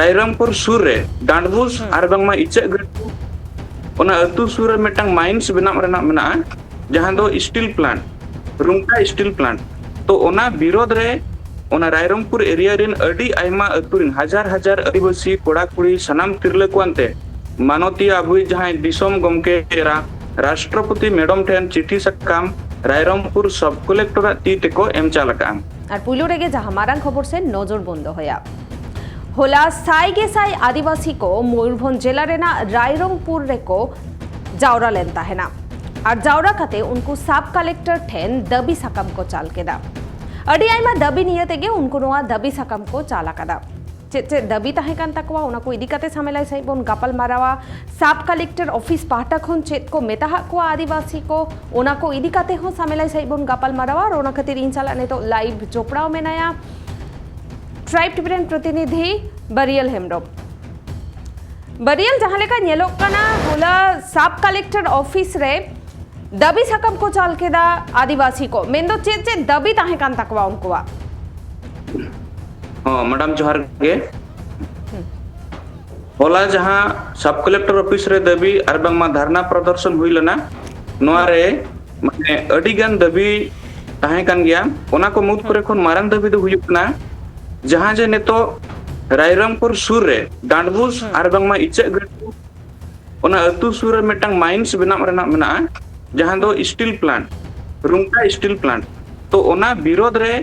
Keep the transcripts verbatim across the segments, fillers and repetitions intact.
ᱨᱟᱭᱨᱚᱝᱯᱩᱨ ᱥᱩᱨ ᱨᱮ ᱰᱟᱸᱰᱵᱩᱥ ᱟᱨ ᱵᱟᱝᱢᱟ ᱤᱪᱟᱹᱜ ᱜᱟᱹᱰᱭᱟᱹ, ᱚᱱᱟ ᱟᱹᱛᱩ ᱥᱩᱨ ᱨᱮ ᱢᱤᱫᱴᱟᱝ ᱢᱟᱭᱤᱱᱥ ᱵᱮᱱᱟᱣ ᱨᱮᱱᱟᱜ ᱢᱮᱱᱟᱜᱼᱟ, ᱡᱟᱦᱟᱸ ᱫᱚ ᱥᱴᱤᱞ ᱯᱞᱟᱱᱴ, ᱨᱩᱝᱴᱟ ᱥᱴᱤᱞ ᱯᱞᱟᱱᱴ᱾ ᱛᱚ ᱚᱱᱟ ᱵᱤᱨᱳᱫᱷ ᱨᱮ ᱚᱱᱟ ᱨᱟᱭᱨᱚᱝᱯᱩᱨ ᱮᱨᱤᱭᱟ ᱨᱮᱱ ᱟᱹᱰᱤ ᱟᱭᱢᱟ ᱟᱹᱛᱩ ᱨᱮᱱ ᱦᱟᱡᱟᱨ ᱦᱟᱡᱟᱨ ᱟᱹᱫᱤᱵᱟᱹᱥᱤ ᱠᱚᱲᱟ ᱠᱩᱲᱤ ᱥᱟᱱᱟᱢ ᱛᱤᱨᱞᱟᱹ ᱠᱚ ᱟᱱᱛᱮ ᱢᱟᱱᱚᱛᱤᱭᱟᱹ ᱟᱵᱚᱭᱤᱡ ᱡᱟᱦᱟᱸᱭ ᱫᱤᱥᱚᱢ ᱜᱚᱢᱠᱮ ᱮᱨᱟ ᱨᱟᱥᱴᱨᱚᱯᱚᱛᱤ ᱢᱮᱰᱚᱢ ᱴᱷᱮᱱ ᱪᱤᱴᱷᱤ ᱥᱟᱠᱟᱢ ᱨᱟᱭᱨᱚᱝᱯᱩᱨ ᱥᱟᱵ ᱠᱚᱞᱮᱠᱴᱚᱨᱟᱜ ᱛᱤ ᱛᱮᱠᱚ ᱮᱢ ᱪᱟᱞ ᱟᱠᱟᱫᱼᱟ᱾ ᱟᱨ ᱯᱩᱭᱞᱩ ᱨᱮᱜᱮ ᱡᱟᱦᱟᱸ ᱢᱟᱨᱟᱝ ᱠᱷᱚᱵᱚᱨ ᱥᱮᱫ ᱱᱚᱡᱚᱨ ᱵᱚᱱ ᱫᱚᱦᱚᱭᱟ᱾ ᱦᱚᱞᱟ ᱥᱟᱭ ᱜᱮᱥᱟᱭ ᱟᱹᱫᱤᱵᱟᱹᱥᱤ ᱠᱚ ᱢᱚᱭᱩᱨᱵᱷᱚᱸᱡᱽ ᱡᱮᱞᱟ ᱨᱮᱱᱟᱜ ᱨᱟᱭᱨᱚᱝᱯᱩᱨ ᱨᱮᱠᱚ ᱡᱟᱣᱨᱟ ᱞᱮᱱ ᱛᱟᱦᱮᱱᱟ᱾ ᱟᱨ ᱡᱟᱣᱨᱟ ᱠᱟᱛᱮ ᱩᱱᱠᱩ ᱥᱟᱵ ᱠᱟᱞᱮᱠᱴᱚᱨ ᱴᱷᱮᱱ ᱫᱟᱹᱵᱤ ᱥᱟᱠᱟᱢ ᱠᱚ ᱪᱟᱞ ᱠᱮᱫᱟ᱾ ᱟᱹᱰᱤ ᱟᱭᱢᱟ ᱫᱟᱹᱵᱤ ᱱᱤᱭᱟᱹ ᱛᱮᱜᱮ ᱩᱱᱠᱩ ᱱᱚᱣᱟ ᱫᱟᱹᱵᱤ ᱥᱟᱠᱟᱢ ᱠᱚ ᱪᱟᱞ ᱟᱠᱟᱫᱟ᱾ ᱪᱮᱫ ᱪᱮᱫ ᱫᱟᱹᱵᱤ ᱛᱟᱦᱮᱸ ᱠᱟᱱ ᱛᱟᱠᱚᱣᱟ, ᱚᱱᱟ ᱠᱚ ᱤᱫᱤ ᱠᱟᱛᱮ ᱥᱟᱢᱮᱞᱟᱭ ᱥᱟᱺᱦᱤᱡ ᱵᱚᱱ ᱜᱟᱯᱟᱞ ᱢᱟᱨᱟᱣᱟ᱾ ᱥᱟᱵ ᱠᱟᱞᱮᱠᱴᱚᱨ ᱚᱯᱷᱤᱥ ᱯᱟᱦᱴᱟ ᱠᱷᱚᱱ ᱪᱮᱫ ᱠᱚ ᱢᱮᱛᱟᱦᱟᱜ ᱠᱚᱣᱟ ᱟᱹᱫᱤᱵᱟᱹᱥᱤ ᱠᱚ, ᱚᱱᱟ ᱠᱚ ᱤᱫᱤ ᱠᱟᱛᱮ ᱦᱚᱸ ᱥᱟᱢᱮᱞᱟᱭ ᱥᱟᱺᱦᱤᱡ ᱵᱚᱱ ᱜᱟᱯᱟᱞ ᱢᱟᱨᱟᱣᱟ᱾ ᱟᱨ ᱚᱱᱟ ᱠᱷᱟᱹᱛᱤᱨ ᱤᱧ ᱥᱟᱞᱟᱜ ᱱᱤᱛᱚᱜ ᱞᱟᱭᱤᱵᱷ ᱡᱚᱯᱲᱟᱣ ᱢᱮᱱᱟᱭᱟ ᱴᱨᱟᱭᱤᱵᱽ ᱴᱤᱵᱷᱤ ᱨᱮᱱ ᱯᱨᱚᱛᱤᱱᱤᱫᱷᱤ ᱵᱟᱨᱤᱭᱟᱞ ᱦᱮᱢᱵᱨᱚᱢ᱾ ᱵᱟᱨᱤᱭᱟᱞ, ᱡᱟᱦᱟᱸ ᱞᱮᱠᱟ ᱧᱮᱞᱚᱜ ᱠᱟᱱᱟ, ᱦᱚᱞᱟ ᱥᱟᱵ ᱠᱟᱞᱮᱠᱴᱚᱨ ᱚᱯᱷᱤᱥ ᱨᱮ ᱫᱟᱹᱵᱤ ᱥᱟᱠᱟᱢ ᱠᱚ ᱪᱟᱞ ᱠᱮᱫᱟ ᱟᱹᱫᱤᱵᱟᱹᱥᱤ ᱠᱚ᱾ ᱢᱮᱱᱫᱚ ᱪᱮᱫ ᱪᱮᱫ ᱫᱟᱹᱵᱤ ᱛᱟᱦᱮᱸ ᱠᱟᱱ ᱛᱟᱠᱚᱣᱟ ᱩᱱᱠᱩᱣᱟᱜ? ᱦᱚᱸ, ᱢᱮᱰᱟᱢ, ᱡᱚᱦᱟᱨ ᱜᱮ᱾ ᱦᱚᱞᱟ ᱡᱟᱦᱟᱸ ᱥᱟᱵ ᱠᱟᱞᱮᱠᱴᱚᱨ ᱚᱯᱷᱤᱥ ᱨᱮ ᱫᱟᱹᱵᱤ ᱟᱨ ᱵᱟᱝᱢᱟ ᱫᱷᱟᱨᱱᱟ ᱯᱨᱚᱫᱚᱨᱥᱚᱱ ᱦᱩᱭ ᱞᱮᱱᱟ, ᱱᱚᱣᱟ ᱨᱮ ᱢᱟᱱᱮ ᱟᱹᱰᱤ ᱜᱟᱱ ᱫᱟᱹᱵᱤ ᱛᱟᱦᱮᱸ ᱠᱟᱱ ᱜᱮᱭᱟ᱾ ᱚᱱᱟ ᱠᱚ ᱢᱩᱫᱽ ᱠᱚᱨᱮ ᱠᱷᱚᱱ ᱢᱟᱨᱟᱝ ᱫᱟᱹᱵᱤ ᱫᱚ ᱦᱩᱭᱩᱜ ᱠᱟᱱᱟ, ᱡᱟᱦᱟᱸ ᱡᱮ ᱱᱤᱛᱚᱜ ᱨᱟᱭᱨᱚᱝᱯᱩᱨ ᱥᱩᱨ ᱨᱮ ᱰᱟᱸᱰᱵᱩᱥ ᱟᱨ ᱵᱟᱝᱢᱟ ᱤᱪᱟᱹᱜ ᱜᱟᱹᱰᱭᱟᱹ, ᱚᱱᱟ ᱟᱹᱛᱩ ᱥᱩᱨ ᱨᱮ ᱢᱤᱫᱴᱟᱝ ᱢᱟᱭᱤᱱᱥ ᱵᱮᱱᱟᱣ ᱨᱮᱱᱟᱜ ᱢᱮᱱᱟᱜᱼᱟ, ᱡᱟᱦᱟᱸ ᱫᱚ ᱥᱴᱤᱞ ᱯᱞᱟᱱᱴ, ᱨᱩᱝᱴᱟ ᱥᱴᱤᱞ ᱯᱞᱟᱱᱴ᱾ ᱛᱚ ᱚᱱᱟ ᱵᱤᱨᱳᱫᱷ ᱨᱮ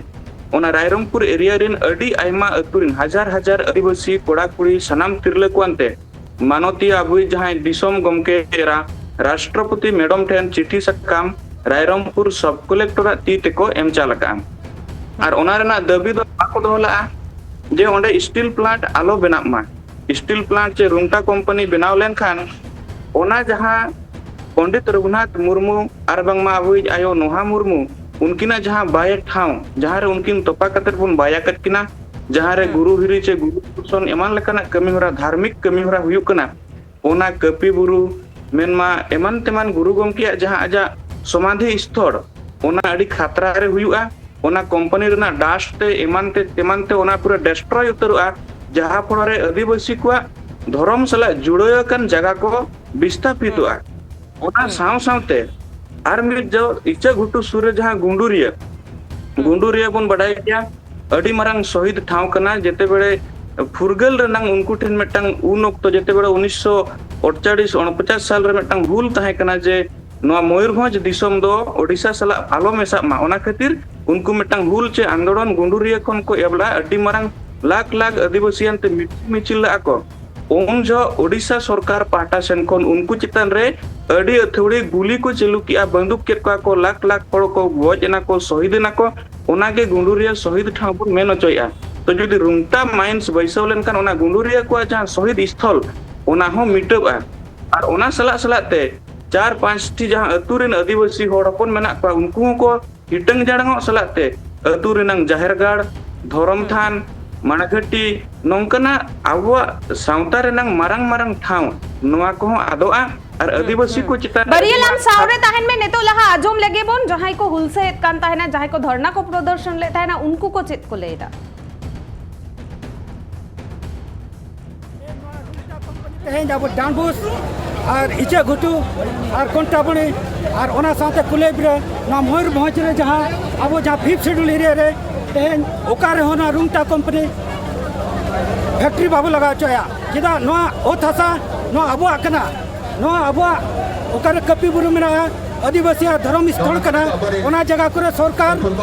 ᱚᱱᱟ ᱨᱟᱭᱨᱚᱝᱯᱩᱨ ᱮᱨᱤᱭᱟ ᱨᱮᱱ ᱟᱹᱰᱤ ᱟᱭᱢᱟ ᱟᱹᱛᱩ ᱨᱮᱱ ᱦᱟᱡᱟᱨ ᱦᱟᱡᱟᱨ ᱟᱹᱫᱤᱵᱟᱹᱥᱤ ᱠᱚᱲᱟ ᱠᱩᱲᱤ ᱥᱟᱱᱟᱢ ᱛᱤᱨᱞᱟᱹ ᱠᱚ ᱟᱱᱛᱮ ᱢᱟᱱᱚᱛᱤᱭᱟᱹ ᱟᱵᱚᱭᱤᱡ ᱡᱟᱦᱟᱸᱭ ᱫᱤᱥᱚᱢ ᱜᱚᱢᱠᱮ ᱮᱨᱟ ᱨᱟᱥᱴᱨᱚᱯᱚᱛᱤ ᱢᱮᱰᱚᱢ ᱴᱷᱮᱱ ᱪᱤᱴᱷᱤ ᱥᱟᱠᱟᱢ ᱨᱟᱭᱨᱚᱝᱯᱩᱨ ᱥᱟᱵ ᱠᱚᱞᱮᱠᱴᱚᱨᱟᱜ ᱛᱤ ᱛᱮᱠᱚ ᱮᱢ ᱪᱟᱞ ᱟᱠᱟᱫᱼᱟ᱾ ᱟᱨ ᱚᱱᱟ ᱨᱮᱱᱟᱜ ᱫᱟᱹᱵᱤ ᱫᱚ ᱱᱚᱣᱟ ᱠᱚ ᱫᱚᱦᱚ ᱞᱮᱫᱼᱟ ᱡᱮ ᱚᱸᱰᱮ ᱥᱴᱤᱞ ᱯᱞᱟᱱᱴ ᱟᱞᱚ ᱵᱮᱱᱟᱜ ᱢᱟ᱾ ᱥᱴᱤᱞ ᱯᱞᱟᱱᱴ ᱪᱮ ᱨᱩᱝᱴᱟ ᱠᱳᱢᱯᱟᱱᱤ ᱵᱮᱱᱟᱣ ᱞᱮᱱᱠᱷᱟᱱ ᱚᱱᱟ ᱡᱟᱦᱟᱸ ᱯᱚᱱᱰᱤᱛ ᱨᱚᱜᱷᱩᱱᱟᱛᱷ ᱢᱩᱨᱢᱩ ᱟᱨ ᱵᱟᱝᱢᱟ ᱟᱵᱚᱭᱤᱡ ᱟᱭᱳ ᱱᱳᱦᱟ ᱢᱩᱨᱢᱩ ᱩᱱᱠᱤᱱᱟᱜ ᱡᱟᱦᱟᱸ ᱵᱟᱭᱮ ᱴᱷᱟᱶ, ᱡᱟᱦᱟᱸ ᱨᱮ ᱩᱱᱠᱤᱱ ᱛᱚᱯᱟ ᱠᱟᱛᱮᱫ ᱵᱚᱱ ᱵᱟᱭ ᱟᱠᱟᱫ ᱠᱤᱱᱟ, ᱡᱟᱦᱟᱸ ᱨᱮ ᱜᱩᱨᱩ ᱦᱤᱨᱤ ᱪᱮ ᱜᱩᱨᱩ ᱫᱚᱨᱥᱚᱱ ᱮᱢᱟᱱ ᱞᱮᱠᱟᱱᱟᱜ ᱠᱟᱹᱢᱤ ᱦᱚᱨᱟ, ᱫᱷᱟᱨᱢᱤᱠ ᱠᱟᱹᱢᱤ ᱦᱚᱨᱟ ᱦᱩᱭᱩᱜ ᱠᱟᱱᱟ, ᱚᱱᱟ ᱠᱟᱹᱯᱤ ᱵᱩᱨᱩ ᱢᱮᱱᱢᱟ ᱮᱢᱟᱱ ᱛᱮᱢᱟᱱ ᱜᱩᱨᱩ ᱜᱚᱢᱠᱮᱭᱟᱜ ᱡᱟᱦᱟᱸ ᱟᱡᱟᱜ ᱥᱚᱢᱟᱫᱷᱤ ᱥᱛᱷᱚᱲ, ᱚᱱᱟ ᱟᱹᱰᱤ ᱠᱷᱟᱛᱨᱟ ᱨᱮ ᱦᱩᱭᱩᱜᱼᱟ᱾ ᱚᱱᱟ ᱠᱳᱢᱯᱟᱱᱤ ᱨᱮᱱᱟᱜ ᱰᱟᱥᱴ ᱛᱮ ᱮᱢᱟᱱ ᱛᱮ ᱛᱮᱢᱟᱱ ᱛᱮ ᱚᱱᱟ ᱯᱩᱨᱟᱹ ᱰᱮᱥᱴᱨᱚᱭ ᱩᱛᱟᱹᱨᱚᱜᱼᱟ᱾ ᱡᱟᱦᱟᱸ ᱯᱷᱚᱲᱚ ᱨᱮ ᱟᱹᱫᱤᱵᱟᱹᱥᱤ ᱠᱚᱣᱟᱜ ᱫᱷᱚᱨᱚᱢ ᱥᱟᱞᱟᱜ ᱡᱩᱲᱟᱹᱣ ᱟᱠᱟᱱ ᱡᱟᱭᱜᱟ ᱠᱚ ᱵᱤᱥᱛᱟᱯᱤᱛᱚᱜᱼᱟ᱾ ᱚᱱᱟ ᱥᱟᱶ ᱥᱟᱶᱛᱮ ᱟᱨ ᱢᱤᱫ ᱡᱟᱣ ᱤᱪᱟᱹᱜ ᱜᱷᱩᱴᱩ ᱥᱩᱨ ᱨᱮ ᱡᱟᱦᱟᱸ ᱜᱩᱸᱰᱩᱨᱤᱭᱟᱹ, ᱜᱩᱸᱰᱩᱨᱤᱭᱟᱹ ᱵᱚᱱ ᱵᱟᱰᱟᱭ ᱜᱮᱭᱟ, ᱟᱹᱰᱤ ᱢᱟᱨᱟᱝ ᱥᱚᱦᱤᱫ ᱴᱷᱟᱶ ᱠᱟᱱᱟ᱾ ᱡᱮᱛᱮ ᱵᱮᱲᱮ ᱯᱷᱩᱨᱜᱟᱹᱞ ᱨᱮᱱᱟᱝ ᱩᱱᱠᱩ ᱴᱷᱮᱱ ᱢᱤᱫᱴᱟᱝ ᱩᱱ ᱚᱠᱛᱚ ᱡᱮᱛᱮ ᱵᱮᱲᱮ ᱩᱱᱤᱥᱥᱚ ᱟᱴᱪᱟᱲᱤᱥ ᱩᱱᱯᱚᱪᱟᱥ ᱥᱟᱞ ᱨᱮ ᱢᱤᱫᱴᱟᱝ ᱦᱩᱞ ᱛᱟᱦᱮᱸ ᱠᱟᱱᱟ ᱡᱮ ᱱᱚᱣᱟ ᱢᱚᱭᱩᱨᱵᱷᱚᱸᱡᱽ ᱫᱤᱥᱚᱢ ᱫᱚ ᱳᱰᱤᱥᱟ ᱥᱟᱞᱟᱜ ᱟᱞᱚ ᱢᱮᱥᱟᱜ ᱢᱟ, ᱚᱱᱟ ᱠᱷᱟᱹᱛᱤᱨ ᱩᱱᱠᱩ ᱢᱤᱫᱴᱟᱝ ᱦᱩᱞ ᱪᱮ ᱟᱱᱫᱳᱲᱚᱱ ᱜᱩᱸᱰᱩᱨᱤᱭᱟᱹ ᱠᱷᱚᱱ ᱠᱚ ᱮᱦᱚᱵ ᱞᱮᱫᱟ᱾ ᱟᱹᱰᱤ ᱢᱟᱨᱟᱝ ᱞᱟᱠᱷ ᱞᱟᱠᱷ ᱟᱹᱫᱤᱵᱟᱹᱥᱤ ᱟᱱᱛᱮ ᱢᱤᱪᱷᱤᱞ ᱞᱟᱜᱼᱟ ᱠᱚ᱾ ᱩᱱ ᱡᱚᱦᱚᱜ ᱳᱰᱤᱥᱟ ᱥᱚᱨᱠᱟᱨ ᱯᱟᱦᱴᱟ ᱥᱮᱱ ᱠᱷᱚᱱ ᱩᱱᱠᱩ ᱪᱮᱛᱟᱱ ᱨᱮ ᱟᱹᱰᱤ ᱟᱹᱛᱷᱟᱹᱣᱲᱤ ᱜᱩᱞᱤ ᱠᱚ ᱪᱟᱹᱞᱩ ᱠᱮᱜᱼᱟ, ᱵᱟᱹᱱᱫᱩᱠ ᱠᱮᱫ ᱠᱚᱣᱟ ᱠᱚ, ᱞᱟᱠᱷ ᱞᱟᱠᱷ ᱦᱚᱲ ᱠᱚ ᱜᱚᱡ ᱮᱱᱟ ᱠᱚ, ᱥᱚᱦᱤᱫ ᱮᱱᱟ ᱠᱚ᱾ ᱚᱱᱟᱜᱮ ᱜᱩᱸᱰᱩᱨᱤᱭᱟᱹ ᱥᱚᱦᱤᱫ ᱴᱷᱟᱶ ᱵᱚᱱ ᱢᱮᱱ ᱦᱚᱪᱚᱭᱮᱫᱼᱟ᱾ ᱛᱚ ᱡᱩᱫᱤ ᱨᱩᱝᱴᱟ ᱢᱟᱭᱤᱱᱥ ᱵᱟᱹᱭᱥᱟᱹᱣ ᱞᱮᱱᱠᱷᱟᱱ ᱚᱱᱟ ᱜᱩᱸᱰᱩᱨᱤᱭᱟᱹ ᱠᱚᱣᱟᱜ ᱡᱟᱦᱟᱸ ᱥᱚᱦᱤᱫ ᱥᱛᱷᱚᱞ, ᱚᱱᱟ ᱦᱚᱸ ᱢᱤᱴᱟᱹᱜᱼᱟ᱾ ᱟᱨ ᱚᱱᱟ ᱥᱟᱞᱟᱜ ᱥᱟᱞᱟᱜ ᱛᱮ ᱪᱟᱨ ᱯᱟᱸᱪ ᱴᱤ ᱡᱟᱦᱟᱸ ᱟᱹᱛᱩ ᱨᱮᱱ ᱟᱹᱫᱤᱵᱟᱹᱥᱤ ᱦᱚᱲ ᱦᱚᱯᱚᱱ ᱢᱮᱱᱟᱜ ᱠᱚᱣᱟ, ᱩᱱᱠᱩ ᱦᱚᱸᱠᱚ ᱦᱤᱴᱟᱹᱝ ᱡᱟᱲᱟᱝᱚᱜ ᱥᱟᱞᱟᱜ ᱛᱮ ᱟᱹᱛᱩ ᱨᱮᱱᱟᱝ ᱡᱟᱦᱮᱨ ᱜᱟᱲ, ᱫᱷᱚᱨᱚᱢ ᱛᱷᱟᱱ, ᱢᱟᱲᱜᱷᱟᱹᱴᱤ, ᱱᱚᱝᱠᱟᱱᱟᱜ ᱟᱵᱚᱣᱟᱜ ᱥᱟᱶᱛᱟ ᱨᱮᱱᱟᱝ ᱢᱟᱨᱟᱝ ᱢᱟᱨᱟᱝ ᱴᱷᱟᱶ, ᱱᱚᱣᱟ ᱠᱚᱦᱚᱸ ᱟᱫᱚᱜᱼᱟ᱾ ᱟᱨ ᱟᱹᱫᱤᱵᱟᱹᱥᱤ ᱠᱚ ᱪᱮᱛᱟᱱ ᱨᱮ ᱵᱟᱹᱨᱭᱟᱹᱞᱟᱞ ᱥᱟᱶᱨᱮ ᱛᱟᱦᱮᱱ ᱢᱮ᱾ ᱱᱤᱛᱚᱜ ᱞᱟᱦᱟ ᱟᱸᱡᱚᱢ ᱞᱮᱜᱮ ᱵᱚᱱ, ᱡᱟᱦᱟᱸᱭ ᱠᱚ ᱦᱩᱞᱥᱟᱹᱭᱮᱫ ᱠᱟᱱ ᱛᱟᱦᱮᱱᱟ, ᱡᱟᱦᱟᱸᱭ ᱠᱚ ᱫᱷᱚᱨᱱᱟ ᱠᱚ ᱯᱨᱚᱫᱚᱨᱥᱚᱱ ᱞᱮᱫ ᱛᱟᱦᱮᱱᱟ, ᱩᱱᱠᱩ ᱠᱚ ᱪᱮᱫ ᱠᱚ ᱞᱟᱹᱭ ᱮᱫᱟ? ᱛᱮᱦᱮᱧ ᱟᱵᱚ ᱰᱟᱸᱰᱵᱳᱥ ᱟᱨ ᱤᱪᱟᱹᱜ ᱜᱷᱩᱴᱩ ᱟᱨ ᱠᱚᱱᱴᱟᱵᱚᱲᱤ ᱟᱨ ᱚᱱᱟ ᱥᱟᱶᱛᱮ ᱠᱩᱞᱮᱵᱽ ᱨᱮ, ᱱᱚᱣᱟ ᱢᱚᱭᱩᱨᱵᱷᱚᱸᱡᱽ ᱨᱮ ᱡᱟᱦᱟᱸ ᱟᱵᱚ ᱡᱟᱦᱟᱸ ᱯᱷᱤᱯᱛᱷ ᱥᱤᱰᱩᱞ ᱮᱨᱤᱭᱟ ᱨᱮ ᱛᱮᱦᱮᱧ ᱚᱠᱟ ᱨᱮᱦᱚᱸ ᱱᱚᱣᱟ ᱨᱩᱝᱴᱟ ᱠᱳᱢᱯᱟᱱᱤ ᱯᱷᱮᱠᱴᱨᱤ ᱵᱟᱵᱚ ᱞᱟᱜᱟᱣ ᱦᱚᱪᱚᱭᱟ᱾ ᱪᱮᱫᱟᱜ? ᱱᱚᱣᱟ ᱚᱛ ᱦᱟᱥᱟ ᱱᱚᱣᱟ ᱟᱵᱚᱣᱟᱜ ᱠᱟᱱᱟ, ᱱᱚᱣᱟ ᱟᱵᱚᱣᱟᱜ ᱚᱠᱟᱨᱮ ᱠᱟᱹᱯᱤ ᱵᱩᱨᱩ ᱢᱮᱱᱟᱜᱼᱟ, ᱟᱹᱫᱤᱵᱟᱹᱥᱤᱭᱟᱜ ᱫᱷᱚᱨᱚᱢ ᱥᱛᱷᱚᱞ ᱠᱟᱱᱟ, ᱚᱱᱟ ᱡᱟᱭᱜᱟ ᱠᱚᱨᱮ ᱥᱚᱨᱠᱟᱨ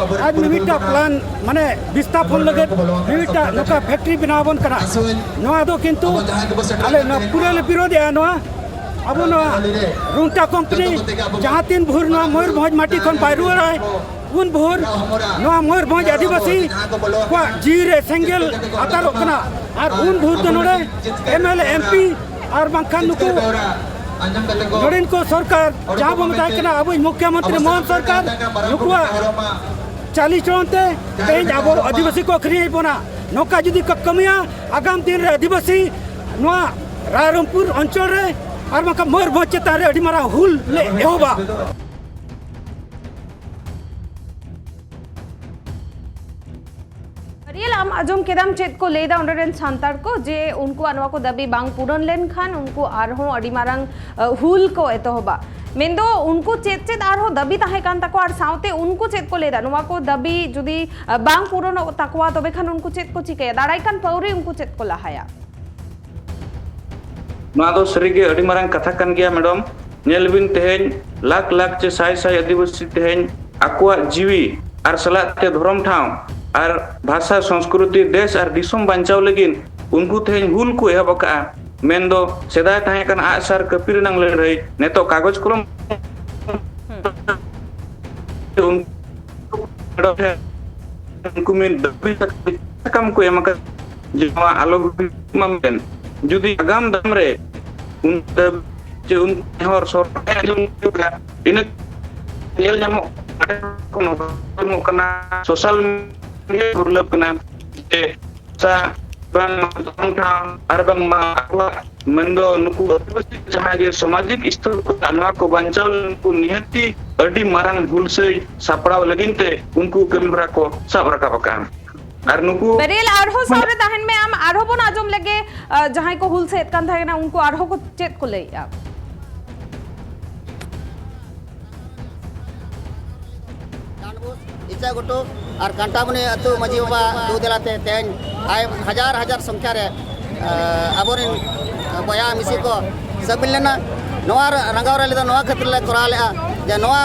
ᱟᱡ ᱢᱤᱢᱤᱫᱴᱟᱝ ᱯᱞᱟᱱ, ᱢᱟᱱᱮ ᱵᱤᱥᱛᱷᱟᱯᱚᱱ ᱞᱟᱹᱜᱤᱫ ᱢᱤᱢᱤᱫᱴᱟᱝ ᱱᱚᱝᱠᱟ ᱯᱷᱮᱠᱴᱨᱤ ᱵᱮᱱᱟᱣ ᱟᱵᱚᱱ ᱠᱟᱱᱟ᱾ ᱱᱚᱣᱟ ᱫᱚ ᱠᱤᱱᱛᱩ ᱟᱞᱮ ᱱᱚᱣᱟ ᱯᱩᱨᱟᱹ ᱞᱮ ᱵᱤᱨᱳᱫᱷᱮᱜᱼᱟ᱾ ᱱᱚᱣᱟ ᱟᱵᱚ ᱱᱚᱣᱟ ᱨᱩᱝᱴᱟ ᱠᱳᱢᱯᱟᱱᱤ ᱡᱟᱦᱟᱸ ᱛᱤᱱ ᱵᱷᱳᱨ ᱱᱚᱣᱟ ᱢᱚᱭᱩᱨᱵᱷᱚᱸᱡᱽ ᱢᱟᱹᱴᱤ ᱠᱷᱚᱱ ᱵᱟᱭ ᱨᱩᱣᱟᱹᱲᱟᱭ, ᱩᱱ ᱵᱷᱳᱨ ᱱᱚᱣᱟ ᱢᱚᱭᱩᱨᱵᱷᱚᱸᱡᱽ ᱟᱹᱫᱤᱵᱟᱹᱥᱤ ᱠᱚᱣᱟᱜ ᱡᱤᱣᱤ ᱨᱮ ᱥᱮᱸᱜᱮᱞ ᱟᱛᱟᱨᱚᱜ ᱠᱟᱱᱟ᱾ ᱟᱨ ᱩᱱ ᱵᱷᱳᱨ ᱫᱚ ᱱᱚᱰᱮ M L A, M P R ᱵᱟᱝᱠᱷᱟᱱ ᱱᱩᱠᱩ ᱱᱚᱰᱮᱱ ᱠᱚ ᱥᱚᱨᱠᱟᱨ, ᱡᱟᱦᱟᱸ ᱵᱚᱱ ᱢᱮᱛᱟᱭ ᱠᱟᱱᱟ ᱟᱵᱚᱭᱤᱡ ᱢᱩᱠᱷᱭᱚᱢᱚᱱᱛᱨᱤ ᱢᱳᱦᱚᱱ ᱥᱚᱨᱠᱟᱨ, ᱱᱩᱠᱩᱣᱟᱜ ᱪᱟᱹᱞᱤ ᱪᱚᱞᱚᱱ ᱛᱮ ᱛᱮᱦᱮᱧ ᱟᱵᱚ ᱟᱹᱫᱤᱵᱟᱹᱥᱤ ᱠᱚ ᱟᱹᱠᱷᱨᱤᱧᱮᱫ ᱵᱚᱱᱟ᱾ ᱱᱚᱝᱠᱟ ᱡᱩᱫᱤ ᱠᱚ ᱠᱟᱹᱢᱤᱭᱟ, ᱟᱜᱟᱢ ᱫᱤᱱ ᱨᱮ ᱟᱹᱫᱤᱵᱟᱹᱥᱤ ᱱᱚᱣᱟ ᱨᱟᱭᱨᱚᱝᱯᱩᱨ ᱚᱧᱪᱚᱞ ᱨᱮ ᱟᱨ ᱵᱟᱝᱠᱷᱟᱱ ᱢᱚᱭᱩᱨᱵᱷᱚᱸᱡᱽ ᱪᱮᱛᱟᱱ ᱨᱮ ᱟᱹᱰᱤ ᱢᱟᱨᱟᱝ ᱦᱩᱞ ᱞᱮ ᱮᱦᱚᱵᱟ᱾ ᱟᱨᱤᱭᱮᱞ, ᱟᱢ ᱟᱸᱡᱚᱢ ᱠᱮᱫᱟᱢ ᱪᱮᱫ ᱠᱚ ᱞᱟᱹᱭᱫᱟ ᱚᱸᱰᱮ ᱨᱮᱱ ᱥᱟᱱᱛᱟᱲ ᱠᱚ, ᱡᱮ ᱩᱱᱠᱩᱣᱟᱜ ᱱᱚᱣᱟ ᱠᱚ ᱫᱟᱹᱵᱤ ᱵᱟᱝ ᱯᱩᱨᱚᱱ ᱞᱮᱱᱠᱷᱟᱱ ᱩᱱᱠᱩ ᱟᱨᱦᱚᱸ ᱟᱹᱰᱤ ᱢᱟᱨᱟᱝ ᱦᱩᱞ ᱠᱚ ᱮᱛᱚᱦᱚᱵᱟ᱾ ᱢᱮᱱᱫᱚ ᱩᱱᱠᱩ ᱪᱮᱫ ᱪᱮᱫ ᱟᱨᱦᱚᱸ ᱫᱟᱹᱵᱤ ᱛᱟᱦᱮᱸ ᱠᱟᱱ ᱛᱟᱠᱚᱣᱟ ᱟᱨ ᱥᱟᱶᱛᱮ ᱩᱱᱠᱩ ᱪᱮᱫ ᱠᱚ ᱞᱟᱹᱭᱫᱟ, ᱱᱚᱣᱟ ᱠᱚ ᱫᱟᱹᱵᱤ ᱡᱩᱫᱤ ᱵᱟᱝ ᱯᱩᱨᱚᱱᱚᱜ ᱛᱟᱠᱚᱣᱟ, ᱛᱚᱵᱮ ᱠᱷᱟᱱ ᱩᱱᱠᱩ ᱪᱮᱫ ᱠᱚ ᱪᱤᱠᱟᱹᱭᱟ? ᱫᱟᱨᱟᱭ ᱠᱟᱱ ᱯᱟᱹᱣᱨᱤ ᱩᱱᱠᱩ ᱪᱮᱫ ᱠᱚ ᱞᱟᱦᱟᱭᱟ? ᱱᱚᱣᱟ ᱫᱚ ᱥᱟᱹᱨᱤᱜᱮ ᱟᱹᱰᱤ ᱢᱟᱨᱟᱝ ᱠᱟᱛᱷᱟ ᱠᱟᱱ ᱜᱮᱭᱟ ᱢᱮᱰᱚᱢ᱾ ᱧᱮᱞ ᱵᱤᱱ, ᱛᱮᱦᱮᱧ ᱞᱟᱠᱷ ᱞᱟᱠᱷ ᱪᱮ ᱥᱟᱭ ᱥᱟᱭ ᱟᱹᱫᱤᱵᱟᱹᱥᱤ ᱛᱮᱦᱮᱧ ᱟᱠᱚᱣᱟᱜ ᱡᱤᱣᱤ ᱟᱨ ᱥᱟᱞᱟᱜ ᱛᱮ ᱫᱷᱚᱨᱚᱢ ᱴᱷᱟᱶ ᱟᱨ ᱵᱷᱟᱥᱟ, ᱥᱚᱝᱥᱠᱨᱤᱛᱤ, ᱫᱮᱥ ᱟᱨ ᱫᱤᱥᱚᱢ ᱵᱟᱧᱪᱟᱣ ᱞᱟᱹᱜᱤᱫ ᱩᱱᱠᱩ ᱛᱮᱦᱮᱧ ᱦᱩᱞ ᱠᱚ ᱮᱦᱚᱵ ᱟᱠᱟᱫᱼᱟ᱾ ᱢᱮᱱᱫᱚ ᱥᱮᱫᱟᱭ ᱛᱟᱦᱮᱸ ᱠᱟᱱᱟ ᱟᱜᱼᱥᱟᱨ ᱠᱟᱹᱯᱤ ᱨᱮᱱᱟᱝ ᱞᱟᱹᱲᱦᱟᱹᱭ, ᱱᱤᱛᱚᱜ ᱠᱟᱜᱚᱡᱽ ᱠᱚᱞᱚᱢ ᱩᱱᱠᱩ ᱢᱤᱫ ᱫᱟᱹᱵᱤ ᱥᱟᱠᱟᱢ ᱠᱚ ᱮᱢ ᱟᱠᱟᱫ ᱡᱮ ᱱᱚᱣᱟ ᱟᱞᱚ ᱦᱩᱭᱩᱜ ᱢᱟ ᱢᱮᱱ᱾ ᱡᱩᱫᱤ ᱟᱜᱟᱢ ᱫᱟᱢ ᱨᱮ ᱩᱱ ᱫᱟᱹᱵᱤ ᱪᱮ ᱩᱱᱠᱩ ᱱᱮᱦᱚᱨ ᱥᱚᱨᱠᱟᱨ ᱟᱸᱡᱚᱢ ᱦᱩᱭᱩᱜᱼᱟ, ᱤᱱᱟᱹ ᱧᱮᱞ ᱧᱟᱢᱚᱜ ᱠᱟᱱᱟ, ᱥᱳᱥᱟᱞ ᱢᱤᱰᱤᱭᱟ ᱜᱩᱨᱞᱟᱹᱯ ᱠᱟᱱᱟ ᱡᱮ ᱥᱟ ᱵᱟᱝ ᱫᱷᱚᱨᱚᱢ ᱴᱷᱟᱶ ᱟᱨ ᱵᱟᱝᱢᱟ ᱟᱠᱚᱣᱟᱜ ᱢᱮᱱᱫᱚ ᱱᱩᱠᱩ ᱟᱹᱫᱤᱵᱟᱹᱥᱤ ᱡᱟᱦᱟᱸ ᱜᱮ ᱥᱟᱢᱟᱡᱤᱠ ᱥᱛᱚᱨ ᱠᱚ ᱱᱚᱣᱟ ᱠᱚ ᱵᱟᱧᱪᱟᱣ ᱞᱟᱹᱜᱤᱫ ᱱᱤᱦᱟᱹᱛᱤ ᱟᱹᱰᱤ ᱢᱟᱨᱟᱝ ᱦᱩᱞᱥᱟᱹᱭ ᱥᱟᱯᱲᱟᱣ ᱞᱟᱹᱜᱤᱫ ᱛᱮ ᱩᱱᱠᱩ ᱠᱟᱹᱢᱤ ᱦᱚᱨᱟ ᱠᱚ ᱥᱟᱵ ᱨᱟᱠᱟᱵ ᱟᱠᱟᱫᱼᱟ᱾ ᱟᱨ ᱱᱩᱠᱩ ᱵᱮᱨᱮᱞ, ᱟᱨᱦᱚᱸ ᱥᱟᱶᱨᱮ ᱛᱟᱦᱮᱱ ᱢᱮ ᱟᱢ᱾ ᱟᱨᱦᱚᱸ ᱵᱚᱱ ᱟᱸᱡᱚᱢ ᱞᱮᱜᱮ, ᱟᱸ, ᱡᱟᱦᱟᱸᱭ ᱠᱚ ᱦᱩᱞ ᱥᱟᱹᱭᱮᱫ ᱠᱟᱱ ᱛᱟᱦᱮᱸ ᱠᱟᱱᱟ, ᱩᱱᱠᱩ ᱟᱨᱦᱚᱸ ᱠᱚ ᱪᱮᱫ ᱠᱚ ᱞᱟᱹᱭᱮᱫᱼᱟ? ᱰᱟᱸᱰᱵᱳᱥ, ᱤᱪᱟᱜᱷᱩᱴᱩ ᱟᱨ ᱠᱟᱱᱴᱟᱢᱩᱱᱤ ᱟᱹᱛᱩ ᱢᱟᱹᱡᱷᱤ ᱵᱟᱵᱟ ᱫᱩ ᱫᱮᱞᱟᱛᱮ ᱛᱮᱦᱮᱧ ᱟᱭ ᱦᱟᱡᱟᱨ ᱦᱟᱡᱟᱨ ᱥᱚᱝᱠᱷᱟ ᱨᱮ ᱟᱵᱚᱨᱮᱱ ᱵᱚᱭᱦᱟ ᱢᱤᱥᱤ ᱠᱚ ᱥᱟᱹᱢᱤᱞ ᱞᱮᱱᱟ᱾ ᱱᱚᱣᱟ ᱨᱟᱸᱜᱟᱣ ᱨᱮᱞᱤ ᱫᱚ ᱱᱚᱣᱟ ᱠᱷᱟᱹᱛᱤᱨ ᱞᱮ ᱠᱚᱨᱟᱣ ᱞᱮᱫᱼᱟ ᱡᱮ ᱱᱚᱣᱟ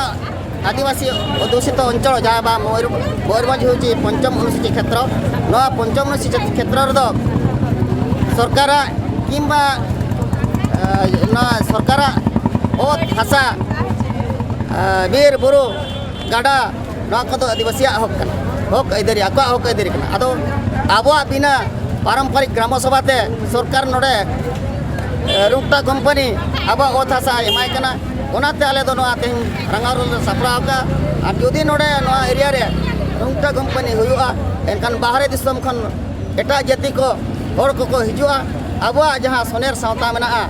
ᱟᱹᱫᱤᱵᱟᱹᱥᱤ ᱚᱫᱷᱩᱥᱤᱛᱚ ᱚᱧᱪᱚᱞ ᱡᱟᱦᱟᱸ ᱵᱟ ᱢᱚᱭᱩᱨ- ᱢᱚᱭᱩᱨᱵᱷᱚᱸᱡᱽ ᱦᱩᱭᱩᱜ ᱪᱮ ᱯᱚᱧᱪᱚᱢ ᱚᱱᱩᱥᱩᱪᱤ ᱠᱷᱮᱛᱨᱚ, ᱱᱚᱣᱟ ᱯᱚᱧᱪᱚᱢ ᱚᱱᱩᱥᱩᱪᱤ ᱠᱷᱮᱛᱨᱚ ᱨᱮᱫᱚ ᱥᱚᱨᱠᱟᱨᱟᱜ ᱠᱤᱝᱵᱟ ᱱᱚᱣᱟ ᱥᱚᱨᱠᱟᱨᱟᱜ ᱚᱛ ᱦᱟᱥᱟ, ᱵᱤᱨ ᱵᱩᱨᱩ, ᱜᱟᱰᱟ, ᱱᱚᱣᱟ ᱠᱚᱫᱚ ᱟᱹᱫᱤᱵᱟᱹᱥᱤᱭᱟᱜ ᱦᱚᱠ ᱠᱟᱱᱟ, ᱦᱚᱠ ᱟᱹᱭᱫᱟᱹᱨᱤ, ᱟᱠᱚᱣᱟᱜ ᱦᱚᱠ ᱟᱹᱭᱫᱟᱹᱨᱤ ᱠᱟᱱᱟ᱾ ᱟᱫᱚ ᱟᱵᱚᱣᱟᱜ ᱵᱤᱱᱟᱹ ᱯᱟᱨᱚᱢᱯᱚᱨᱤᱠ ᱜᱨᱟᱢᱚ ᱥᱚᱵᱷᱟ ᱛᱮ ᱥᱚᱨᱠᱟᱨ ᱱᱚᱰᱮ ᱨᱩᱝᱴᱟ ᱠᱳᱢᱯᱟᱱᱤ ᱟᱵᱚᱣᱟᱜ ᱚᱛ ᱦᱟᱥᱟᱭ ᱮᱢᱟᱭ ᱠᱟᱱᱟ᱾ ᱚᱱᱟᱛᱮ ᱟᱞᱮ ᱫᱚ ᱱᱚᱣᱟ ᱛᱮᱦᱮᱧ ᱨᱟᱸᱜᱟᱣ ᱨᱮᱞᱮ ᱥᱟᱯᱲᱟᱣ ᱟᱠᱟᱫᱼᱟ᱾ ᱟᱨ ᱡᱩᱫᱤ ᱱᱚᱰᱮ ᱱᱚᱣᱟ ᱮᱨᱤᱭᱟ ᱨᱮ ᱨᱩᱝᱴᱟ ᱠᱳᱢᱯᱟᱱᱤ ᱦᱩᱭᱩᱜᱼᱟ, ᱮᱱᱠᱷᱟᱱ ᱵᱟᱦᱨᱮ ᱫᱤᱥᱚᱢ ᱠᱷᱚᱱ ᱮᱴᱟᱜ ᱡᱟᱹᱛᱤ ᱠᱚ ᱦᱚᱲ ᱠᱚᱠᱚ ᱦᱤᱡᱩᱜᱼᱟ᱾ ᱟᱵᱚᱣᱟᱜ ᱡᱟᱦᱟᱸ ᱥᱚᱱᱮᱨ ᱥᱟᱶᱛᱟ ᱢᱮᱱᱟᱜᱼᱟ,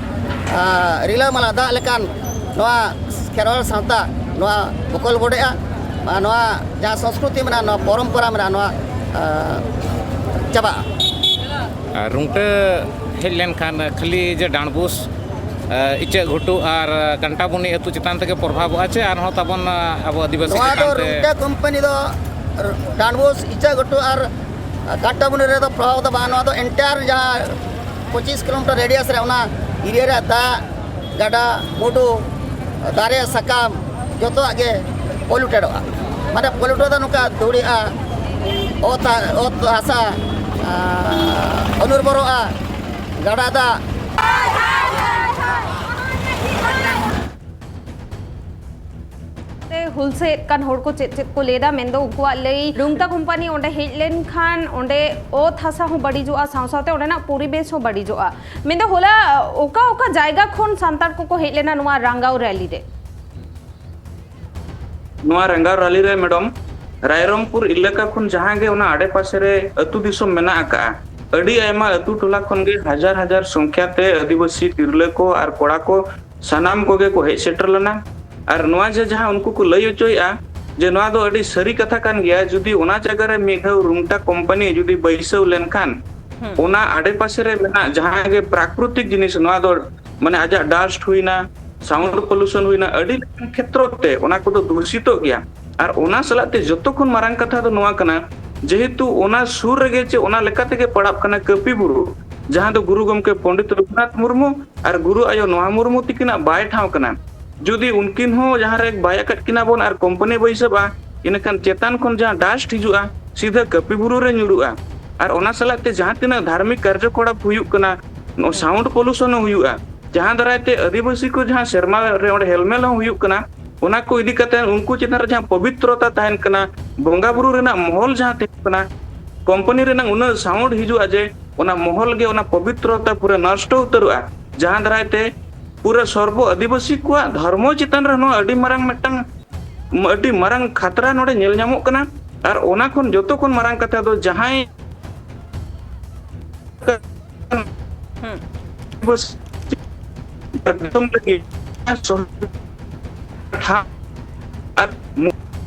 ᱨᱤᱞᱟᱹᱢᱟᱞᱟ ᱫᱟᱜ ᱞᱮᱠᱟᱱ ᱱᱚᱣᱟ ᱠᱷᱮᱨᱣᱟᱞ ᱥᱟᱶᱛᱟ ᱱᱚᱣᱟ ᱵᱚᱠᱚᱞ ᱵᱚᱰᱮᱜᱼᱟ᱾ ᱟᱨ ᱱᱚᱣᱟ ᱡᱟᱦᱟᱸ ᱥᱚᱝᱥᱠᱨᱤᱛᱤ ᱢᱮᱱᱟᱜᱼᱟ, ᱱᱚᱣᱟ ᱯᱚᱨᱚᱢᱯᱚᱨᱟ ᱢᱮᱱᱟᱜᱼᱟ, ᱱᱚᱣᱟ ᱪᱟᱵᱟᱜᱼᱟ᱾ ᱟᱨ ᱨᱩᱝᱴᱟᱹ ᱦᱮᱡ ᱞᱮᱱᱠᱷᱟᱱ ᱠᱷᱟᱹᱞᱤ ᱡᱮ ᱰᱟᱸᱰᱵᱩᱥ, ᱤᱪᱟᱹᱜ ᱜᱷᱩᱴᱩ ᱟᱨ ᱠᱟᱱᱴᱟᱵᱩᱱᱤ ᱟᱹᱛᱩ ᱪᱮᱛᱟᱱ ᱛᱮᱜᱮ ᱯᱨᱚᱵᱷᱟᱵᱚᱜᱼᱟ ᱪᱮ ᱟᱨᱦᱚᱸ ᱛᱟᱵᱚᱱ ᱟᱵᱚ ᱟᱹᱫᱤᱵᱟᱹᱥᱤ ᱱᱚᱣᱟ ᱪᱮᱛᱟᱱ ᱫᱚ ᱛᱮ? ᱨᱩᱝᱴᱟᱹ ᱠᱳᱢᱯᱟᱱᱤ ᱫᱚ ᱰᱟᱸᱰᱵᱩᱥ, ᱤᱪᱟᱹᱜ ᱜᱷᱩᱴᱩ ᱟᱨ ᱠᱟᱱᱴᱟᱵᱩᱱᱤ ᱨᱮᱫᱚ ᱯᱨᱚᱵᱷᱟᱵᱽ ᱫᱚ ᱵᱟᱝ᱾ ᱱᱚᱣᱟ ᱫᱚ entire ᱡᱟᱦᱟᱸ ᱯᱚᱸᱪᱤᱥ ᱠᱤᱞᱳᱢᱤᱴᱟᱨ radius ᱨᱮ ᱚᱱᱟ area ᱨᱮᱭᱟᱜ ᱫᱟᱜ, ᱜᱟᱰᱟ, ᱢᱩᱰᱩ, ᱫᱟᱨᱮ, ᱥᱟᱠᱟᱢ ᱡᱚᱛᱚᱣᱟᱜ ᱜᱮ ᱯᱚᱞᱩᱴᱮᱰᱚᱜᱼᱟ᱾ ᱢᱟᱱᱮ ᱯᱚᱞᱩᱴᱮᱰ ᱫᱚ ᱱᱚᱝᱠᱟ ᱫᱷᱩᱲᱤᱜᱼᱟ, ᱚᱛ ᱦᱟ-, ᱚᱛ ᱦᱟᱥᱟ, ᱟᱨ, ᱚᱱᱩᱨᱵᱚᱨᱚᱜᱼᱟ, ᱜᱟᱰᱟ ᱫᱟᱜ᱾ ᱛᱮ ᱦᱩᱞᱥᱟᱹᱭᱮᱫ ᱠᱟᱱ ᱦᱚᱲ ᱠᱚ ᱪᱮᱫ ᱪᱮᱫ ᱠᱚ ᱞᱟᱹᱭ ᱮᱫᱟ, ᱢᱮᱱᱫᱚ ᱩᱱᱠᱩᱣᱟᱜ ᱞᱟᱹᱭ, ᱨᱩᱝᱴᱟ ᱠᱳᱢᱯᱟᱱᱤ ᱚᱸᱰᱮ ᱦᱮᱡ ᱞᱮᱱᱠᱷᱟᱱ ᱚᱸᱰᱮ ᱚᱛ ᱦᱟᱥᱟ ᱦᱚᱸ ᱵᱟᱹᱲᱤᱡᱚᱜᱼᱟ, ᱥᱟᱶ ᱥᱟᱶᱛᱮ ᱚᱸᱰᱮᱱᱟᱜ ᱯᱚᱨᱤᱵᱮᱥ ᱦᱚᱸ ᱵᱟᱹᱲᱤᱡᱚᱜᱼᱟ᱾ ᱢᱮᱱᱫᱚ ᱦᱚᱞᱟ ᱚᱠᱟ ᱚᱠᱟ ᱡᱟᱭᱜᱟ ᱠᱷᱚᱱ ᱥᱟᱱᱛᱟᱲ ᱠᱚᱠᱚ ᱦᱮᱡ ᱞᱮᱱᱟ ᱱᱚᱣᱟ ᱨᱟᱸᱜᱟᱣ ᱨᱮᱞᱤ ᱨᱮ? ᱱᱚᱣᱟ ᱨᱟᱸᱜᱟᱣ ᱨᱮᱞᱤ ᱨᱮ ᱢᱮᱰᱚᱢ, ᱨᱟᱭᱨᱚᱝᱯᱩᱨ ᱮᱞᱟᱠᱟ ᱠᱷᱚᱱ ᱡᱟᱦᱟᱸ ᱜᱮ ᱚᱱᱟ ᱟᱰᱮᱯᱟᱥᱮ ᱨᱮ ᱟᱹᱛᱩ ᱫᱤᱥᱚᱢ ᱢᱮᱱᱟᱜ ᱟᱠᱟᱜᱼᱟ, ᱟᱹᱰᱤ ᱟᱭᱢᱟ ᱟᱹᱛᱩ ᱴᱚᱞᱟ ᱠᱷᱚᱱ ᱜᱮ ᱦᱟᱡᱟᱨ ᱦᱟᱡᱟᱨ ᱥᱚᱝᱠᱷᱭᱟ ᱛᱮ ᱟᱹᱫᱤᱵᱟᱹᱥᱤ ᱛᱤᱨᱞᱟᱹ ᱠᱚ ᱟᱨ ᱠᱚᱲᱟ ᱠᱚ ᱥᱟᱱᱟᱢ ᱠᱚᱜᱮ ᱠᱚ ᱦᱮᱡ ᱥᱮᱴᱮᱨ ᱞᱮᱱᱟ᱾ ᱟᱨ ᱱᱚᱣᱟ ᱡᱮ ᱡᱟᱦᱟᱸ ᱩᱱᱠᱩ ᱠᱚ ᱞᱟᱹᱭ ᱦᱚᱪᱚᱭᱮᱫᱼᱟ ᱡᱮ ᱱᱚᱣᱟ ᱫᱚ ᱟᱹᱰᱤ ᱥᱟᱹᱨᱤ ᱠᱟᱛᱷᱟ ᱠᱟᱱ ᱜᱮᱭᱟ, ᱡᱩᱫᱤ ᱚᱱᱟ ᱡᱟᱭᱜᱟ ᱨᱮ ᱢᱤᱫ ᱫᱷᱟᱣ ᱨᱩᱝᱴᱟ ᱠᱳᱢᱯᱟᱱᱤ ᱡᱩᱫᱤ ᱵᱟᱹᱭᱥᱟᱹᱣ ᱞᱮᱱᱠᱷᱟᱱ, ᱚᱱᱟ ᱟᱰᱮᱯᱟᱥᱮ ᱨᱮ ᱢᱮᱱᱟᱜ ᱡᱟᱦᱟᱸ ᱜᱮ ᱯᱨᱟᱠᱨᱤᱛᱤᱠ ᱡᱤᱱᱤᱥ, ᱱᱚᱣᱟ ᱫᱚ ᱢᱟᱱᱮ ᱟᱡᱟᱜ ᱰᱟᱥᱴ ᱦᱩᱭᱱᱟ, ᱥᱟᱣᱩᱱᱰ ᱯᱚᱞᱩᱥᱚᱱ ᱦᱩᱭᱱᱟ, ᱟᱹᱰᱤ ᱞᱮᱠᱟᱱ ᱠᱷᱮᱛᱨᱚ ᱛᱮ ᱚᱱᱟ ᱠᱚᱫᱚ ᱫᱩᱥᱤᱛᱚᱜ ᱜᱮᱭᱟ᱾ ᱟᱨ ᱚᱱᱟ ᱥᱟᱞᱟᱜ ᱛᱮ ᱡᱚᱛᱚ ᱠᱷᱚᱱ ᱢᱟᱨᱟᱝ ᱠᱟᱛᱷᱟ ᱫᱚ ᱱᱚᱣᱟ ᱠᱟᱱᱟ, ᱡᱮᱦᱮᱛᱩ ᱚᱱᱟ ᱥᱩᱨ ᱨᱮᱜᱮ ᱪᱮ ᱚᱱᱟ ᱞᱮᱠᱟ ᱛᱮᱜᱮ ᱯᱟᱲᱟᱜ ᱠᱟᱱᱟ ᱠᱟᱹᱯᱤ ᱵᱩᱨᱩ, ᱡᱟᱦᱟᱸ ᱫᱚ ᱜᱩᱨᱩ ᱜᱚᱢᱠᱮ ᱯᱚᱱᱰᱤᱛ ᱨᱚᱜᱷᱩᱱᱟᱛᱷ ᱢᱩᱨᱢᱩ ᱟᱨ ᱜᱩᱨᱩ ᱟᱭᱳ ᱱᱚᱦᱟ ᱢᱩᱨᱢᱩ ᱛᱤᱠᱤᱱᱟᱜ ᱵᱟᱭ ᱴᱷᱟᱶ ᱠᱟᱱᱟ᱾ ᱡᱩᱫᱤ ᱩᱱᱠᱤᱱ ᱦᱚᱸ ᱡᱟᱦᱟᱸ ᱨᱮ ᱵᱟᱭ ᱟᱠᱟᱫ ᱠᱤᱱᱟ ᱵᱚᱱ ᱟᱨ ᱠᱳᱢᱯᱟᱱᱤ ᱵᱟᱹᱭᱥᱟᱹᱵᱼᱟ, ᱤᱱᱟᱹᱠᱷᱟᱱ ᱪᱮᱛᱟᱱ ᱠᱷᱚᱱ ᱡᱟᱦᱟᱸ ᱰᱟᱥᱴ ᱦᱤᱡᱩᱜᱼᱟ, ᱥᱤᱫᱷᱟᱹ ᱠᱟᱹᱯᱤ ᱵᱩᱨᱩ ᱨᱮ ᱧᱩᱨᱩᱜᱼᱟ᱾ ᱟᱨ ᱚᱱᱟ ᱥᱟᱞᱟᱜ ᱛᱮ ᱡᱟᱦᱟᱸ ᱛᱤᱱᱟᱹᱜ ᱫᱷᱟᱨᱢᱤᱠ ᱠᱟᱨᱡᱚᱠᱚᱞᱟᱯ ᱦᱩᱭᱩᱜ ᱠᱟᱱᱟ, ᱱᱚᱣᱟ ᱥᱟᱣᱩᱱᱰ ᱯᱚᱞᱩᱥᱚᱱ ᱦᱚᱸ ᱦᱩᱭᱩᱜᱼᱟ, ᱡᱟᱦᱟᱸ ᱫᱟᱨᱟᱭ ᱛᱮ ᱟᱹᱫᱤᱵᱟᱹᱥᱤ ᱠᱚ ᱡᱟᱦᱟᱸ ᱥᱮᱨᱢᱟ ᱨᱮ ᱚᱸᱰᱮ ᱦᱮᱞᱢᱮᱞ ᱦᱚᱸ ᱦᱩᱭᱩᱜ ᱠᱟᱱᱟ, ᱚᱱᱟ ᱠᱚ ᱤᱫᱤ ᱠᱟᱛᱮ ᱩᱱᱠᱩ ᱪᱮᱛᱟᱱ ᱨᱮ ᱡᱟᱦᱟᱸ ᱯᱚᱵᱤᱛᱨᱚᱛᱟ ᱛᱟᱦᱮᱱ ᱠᱟᱱᱟ, ᱵᱚᱸᱜᱟ ᱵᱩᱨᱩ ᱨᱮᱱᱟᱜ ᱢᱚᱦᱚᱞ ᱡᱟᱦᱟᱸ ᱛᱟᱦᱮᱱ ᱠᱟᱱᱟ, ᱠᱳᱢᱯᱟᱱᱤ ᱨᱮᱱᱟᱜ ᱩᱱᱟᱹᱜ ᱥᱟᱣᱩᱱᱰ ᱦᱤᱡᱩᱜᱼᱟ ᱡᱮ ᱚᱱᱟ ᱢᱚᱦᱚᱞ ᱜᱮ ᱚᱱᱟ ᱯᱚᱵᱤᱛᱨᱚᱛᱟ ᱯᱩᱨᱟᱹ ᱱᱚᱥᱴᱚ ᱩᱛᱟᱹᱨᱚᱜᱼᱟ, ᱡᱟᱦᱟᱸ ᱫᱟᱨᱟᱭ ᱛᱮ ᱯᱩᱨᱟᱹ ᱥᱚᱨᱵᱚ ᱟᱹᱫᱤᱵᱟᱹᱥᱤ ᱠᱚᱣᱟᱜ ᱫᱷᱚᱨᱢᱚ ᱪᱮᱛᱟᱱ ᱨᱮ ᱱᱚᱣᱟ ᱟᱹᱰᱤ ᱢᱟᱨᱟᱝ ᱢᱤᱫᱴᱟᱝ, ᱟᱹᱰᱤ ᱢᱟᱨᱟᱝ ᱠᱷᱟᱛᱨᱟ ᱱᱚᱰᱮ ᱧᱮᱞ ᱧᱟᱢᱚᱜ ᱠᱟᱱᱟ᱾ ᱟᱨ ᱚᱱᱟ ᱠᱷᱚᱱ ᱡᱚᱛᱚ ᱠᱷᱚᱱ ᱢᱟᱨᱟᱝ ᱠᱟᱛᱷᱟ ᱫᱚ ᱡᱟᱦᱟᱸᱭ ᱫᱤᱥᱚᱢ ᱞᱟᱹᱜᱤᱫ ᱟᱨ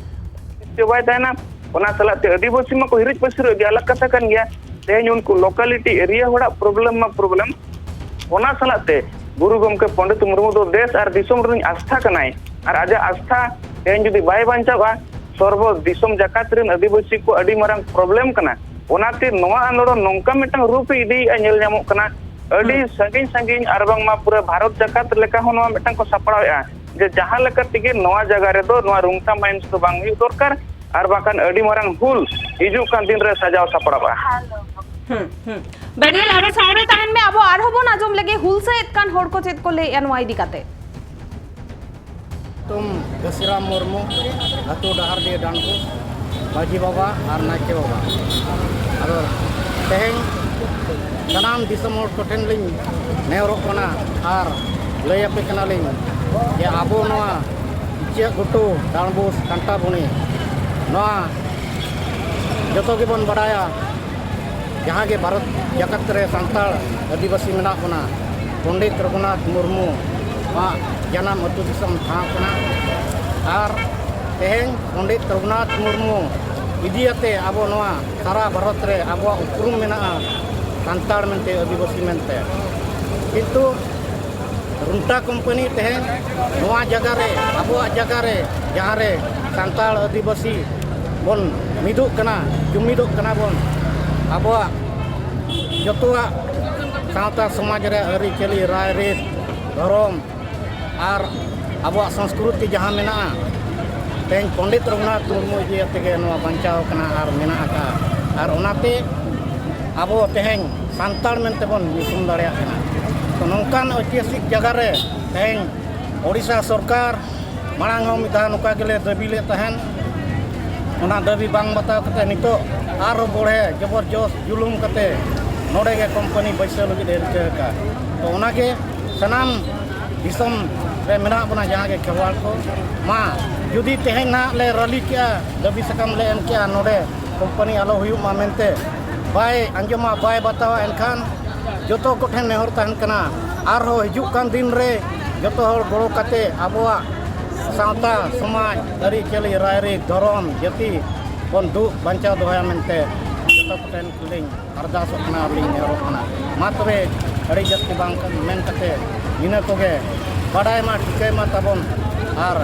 ᱪᱟᱵᱟᱭ ᱛᱟᱦᱮᱱᱟ, ᱚᱱᱟ ᱥᱟᱞᱟᱜ ᱛᱮ ᱟᱹᱫᱤᱵᱟᱹᱥᱤ ᱢᱟᱠᱚ ᱦᱤᱨᱤᱡ ᱯᱟᱹᱥᱤᱨᱚᱜ ᱜᱮ, ᱟᱞᱟᱜᱽ ᱠᱟᱛᱷᱟ ᱠᱟᱱ ᱜᱮᱭᱟ᱾ ᱛᱮᱦᱮᱧ ᱩᱱᱠᱩ locality area ᱦᱚᱲᱟᱜ problem ᱢᱟ problem, ᱚᱱᱟ ᱥᱟᱞᱟᱜ ᱛᱮ ᱜᱩᱨᱩ ᱜᱚᱢᱠᱮ ᱯᱚᱱᱰᱤᱛ ᱢᱩᱨᱢᱩ ᱫᱚ ᱫᱮᱥ ᱟᱨ ᱫᱤᱥᱚᱢ ᱨᱮᱱᱤᱡ ᱟᱥᱛᱷᱟ ᱠᱟᱱᱟᱭ, ᱟᱨ ᱟᱡᱟᱜ ᱟᱥᱛᱷᱟ ᱛᱮᱦᱮᱧ ᱡᱩᱫᱤ ᱵᱟᱭ ᱵᱟᱧᱪᱟᱣᱟ, ᱥᱚᱨᱵᱚ ᱫᱤᱥᱚᱢ ᱡᱟᱠᱟᱛ ᱨᱮᱱ ᱟᱹᱫᱤᱵᱟᱹᱥᱤ ᱠᱚ ᱟᱹᱰᱤ ᱢᱟᱨᱟᱝ problem ᱠᱟᱱᱟ᱾ ᱚᱱᱟᱛᱮ ᱱᱚᱣᱟ ᱟᱱᱫᱳᱞᱚᱱ ᱱᱚᱝᱠᱟ ᱢᱤᱫᱴᱟᱝ ᱨᱩᱯ ᱮ ᱤᱫᱤᱭᱮᱫᱼᱟ, ᱧᱮᱞ ᱧᱟᱢᱚᱜ ᱠᱟᱱᱟ ᱟᱹᱰᱤ ᱦᱩᱸ᱾ ᱥᱟᱺᱜᱤᱧ ᱥᱟᱺᱜᱤᱧ ᱟᱨ ᱵᱟᱝᱢᱟ ᱯᱩᱨᱟᱹ ᱵᱷᱟᱨᱚᱛ ᱡᱟᱠᱟᱛ ᱞᱮᱠᱟ ᱦᱚᱸ ᱱᱚᱣᱟ ᱢᱤᱫᱴᱟᱝ ᱠᱚ ᱥᱟᱯᱲᱟᱣᱮᱫᱼᱟ, ᱡᱮ ᱡᱟᱦᱟᱸ ᱞᱮᱠᱟ ᱛᱮᱜᱮ ᱱᱚᱣᱟ ᱡᱟᱭᱜᱟ ᱨᱮᱫᱚ ᱱᱚᱣᱟ ᱨᱩᱝᱴᱟ mines ᱫᱚ ᱵᱟᱝ ᱦᱩᱭᱩᱜ ᱫᱚᱨᱠᱟᱨ, ᱟᱨ ᱵᱟᱠᱷᱟᱱ ᱟᱹᱰᱤ ᱢᱟᱨᱟᱝ ᱦᱩᱞ ᱦᱤᱡᱩᱜ ᱠᱟᱱ ᱫᱤᱱ ᱨᱮ ᱥᱟᱡᱟᱣ ᱥᱟᱯᱲᱟᱜᱼᱟ᱾ ᱦᱩᱸ, ᱦᱩᱸ᱾ ᱰᱮᱱᱤᱭᱮᱞ, ᱟᱨᱚ ᱥᱟᱶᱨᱮ ᱛᱟᱦᱮᱱ ᱢᱮ, ᱟᱵᱚ ᱟᱨᱦᱚᱸ ᱵᱚᱱ ᱟᱸᱡᱚᱢ ᱞᱮᱜᱮ ᱦᱩᱞᱥᱟᱹᱭᱮᱫ ᱠᱟᱱ ᱦᱚᱲ ᱠᱚ ᱪᱮᱫ ᱠᱚ ᱞᱟᱹᱭᱮᱫᱼᱟ ᱱᱚᱣᱟ ᱤᱫᱤ ᱠᱟᱛᱮ᱾ ᱧᱩᱛᱩᱢ ᱜᱟᱹᱥᱤᱨᱟᱢ ᱢᱩᱨᱢᱩ, ᱟᱹᱛᱩ ᱰᱟᱦᱟᱨᱰᱤ ᱰᱟᱱᱰᱵᱳᱥ, ᱢᱟᱹᱡᱷᱤ ᱵᱟᱵᱟ ᱟᱨ ᱱᱟᱭᱠᱮ ᱵᱟᱵᱟ᱾ ᱟᱫᱚ ᱛᱮᱦᱮᱧ ᱥᱟᱱᱟᱢ ᱫᱤᱥᱚᱢ ᱦᱚᱲ ᱠᱚᱴᱷᱮᱱ ᱞᱤᱧ ᱱᱮᱦᱚᱨᱚᱜ ᱠᱟᱱᱟ ᱟᱨ ᱞᱟᱹᱭ ᱟᱯᱮ ᱠᱟᱱᱟᱞᱤᱧ ᱡᱮ ᱟᱵᱚ ᱱᱚᱣᱟ ᱤᱪᱟᱹᱜ ᱜᱷᱩᱴᱩ, ᱰᱟᱱᱰᱵᱳᱥ, ᱠᱟᱱᱴᱟᱵᱩᱱᱤ, ᱱᱚᱣᱟ ᱡᱚᱛᱚ ᱜᱮᱵᱚᱱ ᱵᱟᱰᱟᱭᱟ, ᱡᱟᱦᱟᱸ ᱜᱮ ᱵᱷᱟᱨᱚᱛ ᱡᱟᱠᱟᱛ ᱨᱮ ᱥᱟᱱᱛᱟᱲ ᱟᱹᱫᱤᱵᱟᱹᱥᱤ ᱢᱮᱱᱟᱜ ᱵᱚᱱᱟ, ᱯᱚᱱᱰᱤᱛ ᱨᱚᱜᱷᱩᱱᱟᱛᱷ ᱢᱩᱨᱢᱩ ᱟᱜ ᱡᱟᱱᱟᱢ ᱟᱹᱛᱩ ᱫᱤᱥᱚᱢ ᱴᱷᱟᱶ ᱠᱟᱱᱟ᱾ ᱟᱨ ᱛᱮᱦᱮᱧ ᱯᱚᱱᱰᱤᱛ ᱨᱚᱜᱷᱩᱱᱟᱛᱷ ᱢᱩᱨᱢᱩ ᱤᱫᱤᱭᱟᱛᱮ ᱟᱵᱚ ᱱᱚᱣᱟ ᱥᱟᱨᱟ ᱵᱷᱟᱨᱚᱛ ᱨᱮ ᱟᱵᱚᱣᱟᱜ ᱩᱯᱨᱩᱢ ᱢᱮᱱᱟᱜᱼᱟ, ᱥᱟᱱᱛᱟᱲ ᱢᱮᱱᱛᱮ, ᱟᱹᱫᱤᱵᱟᱹᱥᱤ ᱢᱮᱱᱛᱮ᱾ ᱠᱤᱱᱛᱩ ᱨᱩᱝᱴᱟ ᱠᱳᱢᱯᱟᱱᱤ ᱛᱮᱦᱮᱧ ᱱᱚᱣᱟ ᱡᱟᱭᱜᱟ ᱨᱮ, ᱟᱵᱚᱣᱟᱜ ᱡᱟᱭᱜᱟ ᱨᱮ, ᱡᱟᱦᱟᱸ ᱨᱮ ᱥᱟᱱᱛᱟᱲ ᱟᱹᱫᱤᱵᱟᱹᱥᱤ ᱵᱚᱱ ᱢᱤᱫᱚᱜ ᱠᱟᱱᱟ, ᱡᱩᱢᱤᱫᱚᱜ ᱠᱟᱱᱟ ᱵᱚᱱ, ᱟᱵᱚᱣᱟᱜ ᱡᱚᱛᱚᱣᱟᱜ ᱥᱟᱶᱛᱟ ᱥᱚᱢᱟᱡᱽ ᱨᱮ ᱟᱹᱨᱤᱪᱟᱹᱞᱤ, ᱨᱟᱭᱨᱤᱛ, ᱫᱷᱚᱨᱚᱢ ᱟᱨ ᱟᱵᱚᱣᱟᱜ ᱥᱚᱝᱥᱠᱨᱩᱛᱤ ᱡᱟᱦᱟᱸ ᱢᱮᱱᱟᱜᱼᱟ, ᱛᱮᱦᱮᱧ ᱯᱚᱱᱰᱤᱛ ᱨᱚᱜᱷᱩᱱᱟᱛᱷ ᱢᱩᱨᱢᱩ ᱤᱫᱤ ᱠᱟᱛᱮ ᱜᱮ ᱱᱚᱣᱟ ᱵᱟᱧᱪᱟᱣ ᱠᱟᱱᱟ ᱟᱨ ᱢᱮᱱᱟᱜ ᱟᱠᱟᱫᱼᱟ᱾ ᱟᱨ ᱚᱱᱟᱛᱮ ᱟᱵᱚ ᱛᱮᱦᱮᱧ ᱥᱟᱱᱛᱟᱲ ᱢᱮᱱᱛᱮ ᱵᱚᱱ ᱧᱩᱛᱩᱢ ᱫᱟᱲᱮᱭᱟᱜ ᱠᱟᱱᱟ᱾ ᱛᱚ, ᱱᱚᱝᱠᱟᱱ ᱳᱭᱛᱤᱦᱟᱥᱤᱠ ᱡᱟᱭᱜᱟ ᱨᱮ ᱛᱮᱦᱮᱧ ᱳᱰᱤᱥᱟ ᱥᱚᱨᱠᱟᱨ ᱢᱟᱲᱟᱝ ᱦᱚᱸ ᱢᱤᱫ ᱫᱷᱟᱣ ᱱᱚᱝᱠᱟ ᱜᱮᱞᱮ ᱫᱟᱹᱵᱤ ᱞᱮᱫ ᱛᱟᱦᱮᱸᱱ, ᱚᱱᱟ ᱫᱟᱹᱵᱤ ᱵᱟᱝ ᱵᱟᱛᱟᱣ ᱠᱟᱛᱮ ᱱᱤᱛᱚᱜ ᱟᱨᱦᱚᱸ ᱵᱚᱲᱦᱮ ᱡᱚᱵᱚᱨᱡᱚᱥ ᱡᱩᱞᱩᱢ ᱠᱟᱛᱮ ᱱᱚᱰᱮ ᱜᱮ ᱠᱳᱢᱯᱟᱱᱤ ᱵᱟᱹᱭᱥᱟᱹᱣ ᱞᱟᱹᱜᱤᱫ ᱮ ᱨᱤᱠᱟᱹ ᱟᱠᱟᱫ᱾ ᱛᱚ, ᱚᱱᱟᱜᱮ ᱥᱟᱱᱟᱢ ᱫᱤᱥᱚᱢ ᱨᱮ ᱢᱮᱱᱟᱜ ᱵᱚᱱᱟ ᱡᱟᱦᱟᱸ ᱜᱮ ᱠᱷᱮᱨᱣᱟᱲ ᱠᱚ, ᱢᱟ ᱡᱩᱫᱤ ᱛᱮᱦᱮᱧ ᱱᱟᱦᱟᱜ ᱞᱮ ᱨᱟᱹᱞᱤ ᱠᱮᱜᱼᱟ, ᱫᱟᱹᱵᱤ ᱥᱟᱠᱟᱢ ᱞᱮ ᱮᱢ ᱠᱮᱜᱼᱟ, ᱱᱚᱰᱮ ᱠᱳᱢᱯᱟᱱᱤ ᱟᱞᱚ ᱦᱩᱭᱩᱜ ᱢᱟ ᱢᱮᱱᱛᱮ ᱵᱟᱭ ᱟᱸᱡᱚᱢᱟ, ᱵᱟᱭ ᱵᱟᱛᱟᱣᱟ, ᱮᱱᱠᱷᱟᱱ ᱡᱚᱛᱚ ᱠᱚᱴᱷᱮᱱ ᱱᱮᱦᱚᱨ ᱛᱟᱦᱮᱱ ᱠᱟᱱᱟ, ᱟᱨᱦᱚᱸ ᱦᱤᱡᱩᱜ ᱠᱟᱱ ᱫᱤᱱ ᱨᱮ ᱡᱚᱛᱚ ᱦᱚᱲ ᱜᱚᱲᱚ ᱠᱟᱛᱮ ᱟᱵᱚᱣᱟᱜ ᱥᱟᱶᱛᱟ, ᱥᱚᱢᱟᱡᱽ, ᱟᱹᱨᱤᱪᱟᱹᱞᱤ, ᱨᱟᱭᱨᱤᱛ, ᱫᱷᱚᱨᱚᱢ, ᱡᱟᱹᱛᱤ, ᱵᱚᱱ ᱫᱩᱜ ᱵᱟᱧᱪᱟᱣ ᱫᱚᱦᱚᱭᱟ ᱢᱮᱱᱛᱮ ᱡᱚᱛᱚ ᱠᱚᱴᱷᱮᱱ ᱞᱤᱧ ᱟᱨᱫᱟᱥᱚᱜ ᱠᱟᱱᱟ ᱟᱨ ᱞᱤᱧ ᱱᱮᱦᱚᱨᱚᱜ ᱠᱟᱱᱟ᱾ ᱢᱟ ᱛᱚᱵᱮ, ᱟᱹᱰᱤ ᱡᱟᱹᱥᱛᱤ ᱵᱟᱝ ᱢᱮᱱ ᱠᱟᱛᱮ ᱤᱱᱟᱹ ᱠᱚᱜᱮ᱾ ᱵᱟᱰᱟᱭ ᱢᱟ ᱴᱷᱤᱠᱟᱹᱭ ᱢᱟ ᱛᱟᱵᱚᱱ, ᱟᱨ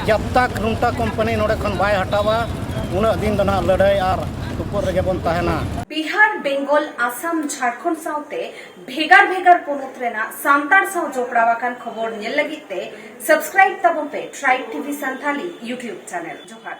ᱡᱟᱵ ᱛᱟᱠ ᱨᱩᱢᱴᱟ ᱠᱳᱢᱯᱟᱱᱤ ᱱᱚᱰᱮ ᱠᱷᱚᱱ ᱵᱟᱭ ᱦᱟᱴᱟᱣᱟ, ᱩᱱᱟᱹᱜ ᱫᱤᱱ ᱫᱚ ᱱᱟᱦᱟᱜ ᱞᱟᱹᱲᱦᱟᱹᱭ ᱟᱨ ᱛᱩᱯᱩᱫ ᱨᱮᱜᱮ ᱵᱚᱱ ᱛᱟᱦᱮᱱᱟ᱾ ᱵᱤᱦᱟᱨ, ᱵᱮᱝᱜᱚᱞ, ᱟᱥᱟᱢ, ᱡᱷᱟᱲᱠᱷᱚᱸᱰ ᱥᱟᱶᱛᱮ ᱵᱷᱮᱜᱟᱨ ᱵᱷᱮᱜᱟᱨ ᱯᱚᱱᱚᱛ ᱨᱮᱱᱟᱜ ᱥᱟᱱᱛᱟᱲ ᱥᱟᱶ ᱡᱚᱯᱲᱟᱣ ᱟᱠᱟᱱ ᱠᱷᱚᱵᱚᱨ ᱧᱮᱞ ᱞᱟᱹᱜᱤᱫ ᱛᱮ subscribe ᱛᱟᱵᱚᱱ ᱯᱮ Tribe T V Santali YouTube channel᱾ ᱡᱚᱦᱟᱨ᱾